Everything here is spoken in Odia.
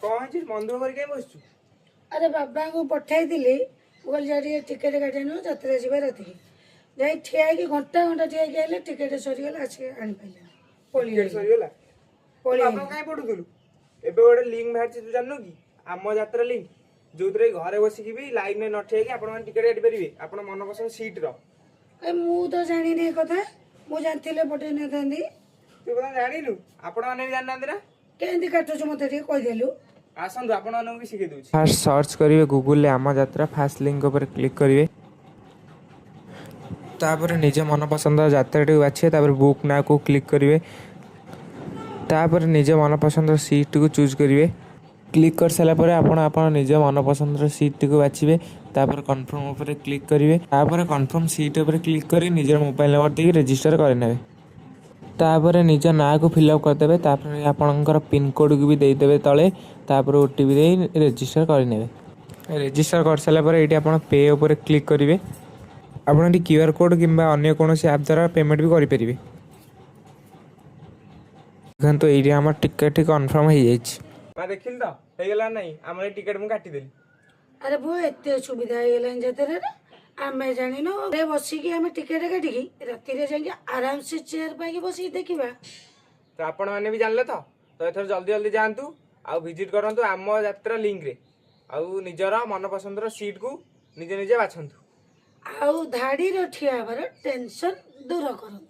କ'ଣ ହେଇଛି? ମନ ଦୁଃଖ କରି କାଇଁ ବସିଛୁ? ଆରେ, ବାବାଙ୍କୁ ପଠାଇଥିଲି। ମୁଁ କହିଲି, ଯା ଟିକେ ଟିକେଟ୍ କାଟି ଆଣିବ, ଯାତ୍ରା ଯିବା ରାତିକି। ଯାଇ ଠିଆ ହେଇକି, ଘଣ୍ଟା ଘଣ୍ଟା ଠିଆ ହେଇକି ଆଇଲେ, ଟିକେଟ୍ ସରିଗଲା, ଆସିକି ଆଣିପାରିଲେନି, ଟିକେଟ୍ ପଳେଇ ସରିଗଲା। ପଳେଇ। ଆପଣ କାଇଁ ପଢୁଥିଲୁ? ଏବେ ଗୋଟେ ଲିଙ୍କ ବାହାରିଛି, ତୁ ଜାଣିନୁ କି? ଆମ ଯାତ୍ରା ଲିଙ୍କ, ଯୋଉଥିରେ କି ଘରେ ବସିକି ବି ଲାଇନରେ ନ ଠିଆ ହେଇକି ଆପଣମାନେ ଟିକେଟ୍ କାଟିପାରିବେ ଆପଣ ମନପସନ୍ଦ ସିଟ୍ର। ଏ, ମୁଁ ତ ଜାଣିନି ଏ କଥା। ମୁଁ ଜାଣିଥିଲେ ପଠେଇ ନଥାନ୍ତି। ତୁ କଥା ଜାଣିନୁ? ଆପଣମାନେ ବି ଜାଣିନାହାନ୍ତି ନା? କେମିତି କାଟୁଛୁ, ମୋତେ ଟିକେ କହିଦେଲୁ। ଆସନ୍ତୁ, ଆପଣମାନଙ୍କୁ ବି ଶିଖେଇ ଦେଉଛି। ଫାଷ୍ଟ ସର୍ଚ୍ଚ କରିବେ ଗୁଗୁଲରେ ଆମ ଯାତ୍ରା। ଫାଷ୍ଟ ଲିଙ୍କ ଉପରେ କ୍ଲିକ୍ କରିବେ। ତାପରେ ନିଜ ମନପସନ୍ଦ ଯାତ୍ରାଟିକୁ ବାଛିବେ। ତାପରେ ବୁକ୍ ନାକୁ କ୍ଲିକ୍ କରିବେ। ତାପରେ ନିଜ ମନପସନ୍ଦର ସିଟ୍ଟିକୁ ଚୁଜ୍ କରିବେ। କ୍ଲିକ୍ କରିସାରିଲା ପରେ ଆପଣ ଆପଣ ନିଜ ମନପସନ୍ଦର ସିଟ୍ଟିକୁ ବାଛିବେ। ତାପରେ କନଫର୍ମ ଉପରେ କ୍ଲିକ୍ କରିବେ। ତାପରେ କନଫର୍ମ ସିଟ୍ ଉପରେ କ୍ଲିକ୍ କରି ନିଜର ମୋବାଇଲ୍ ନମ୍ବର ଦେଇକି ରେଜିଷ୍ଟର କରିନେବେ। ତାପରେ ନିଜ ନାଁକୁ ଫିଲ୍ଅପ୍ କରିଦେବେ। ତାପରେ ଆପଣଙ୍କର ପିନ୍କୋଡ଼୍କୁ ବି ଦେଇଦେବେ ତଳେ। ତାପରେ ଓଟିପି ଦେଇ ରେଜିଷ୍ଟର କରିନେବେ। ରେଜିଷ୍ଟର କରିସାରିଲା ପରେ ଏଇଠି ଆପଣ ପେ ଉପରେ କ୍ଲିକ୍ କରିବେ। ଆପଣ ଏଠି କ୍ୟୁଆର୍ କୋଡ଼୍ କିମ୍ବା ଅନ୍ୟ କୌଣସି ଆପ୍ ଦ୍ୱାରା ପେମେଣ୍ଟ ବି କରିପାରିବେ। ଦେଖନ୍ତୁ, ଏଇଠି ଆମର ଟିକେଟ୍ କନଫର୍ମ ହେଇଯାଇଛି। ମା, ଦେଖିଲି ତ, ହେଇଗଲା ନାଇଁ? ଆମର ଏଇ ଟିକେଟ୍ ମୁଁ କାଟିଦେଲି। ଆରେ ପୁଅ, ଏତେ ସୁବିଧା ହେଇଗଲାଣି ଯାତ୍ରାରେ, ଆମେ ଜାଣିନୁ। ଘରେ ବସିକି ଆମେ ଟିକେଟ୍ କାଟିକି ରାତିରେ ଯାଇକି ଆରାମସେ ଚେୟାର ପାଇକି ବସିକି ଦେଖିବା। ତ ଆପଣମାନେ ବି ଜାଣିଲେ ତ? ତ ଏଥର ଜଲ୍ଦି ଜଲ୍ଦି ଯାଆନ୍ତୁ ଆଉ ଭିଜିଟ୍ କରନ୍ତୁ ଆମ ଯାତ୍ରା ଲିଙ୍କରେ ଆଉ ନିଜର ମନପସନ୍ଦର ସିଟ୍କୁ ନିଜେ ନିଜେ ବାଛନ୍ତୁ। ଆଉ ଧାଡ଼ିର ଠିଆ ହେବାର ଟେନସନ୍ ଦୂର କରନ୍ତୁ।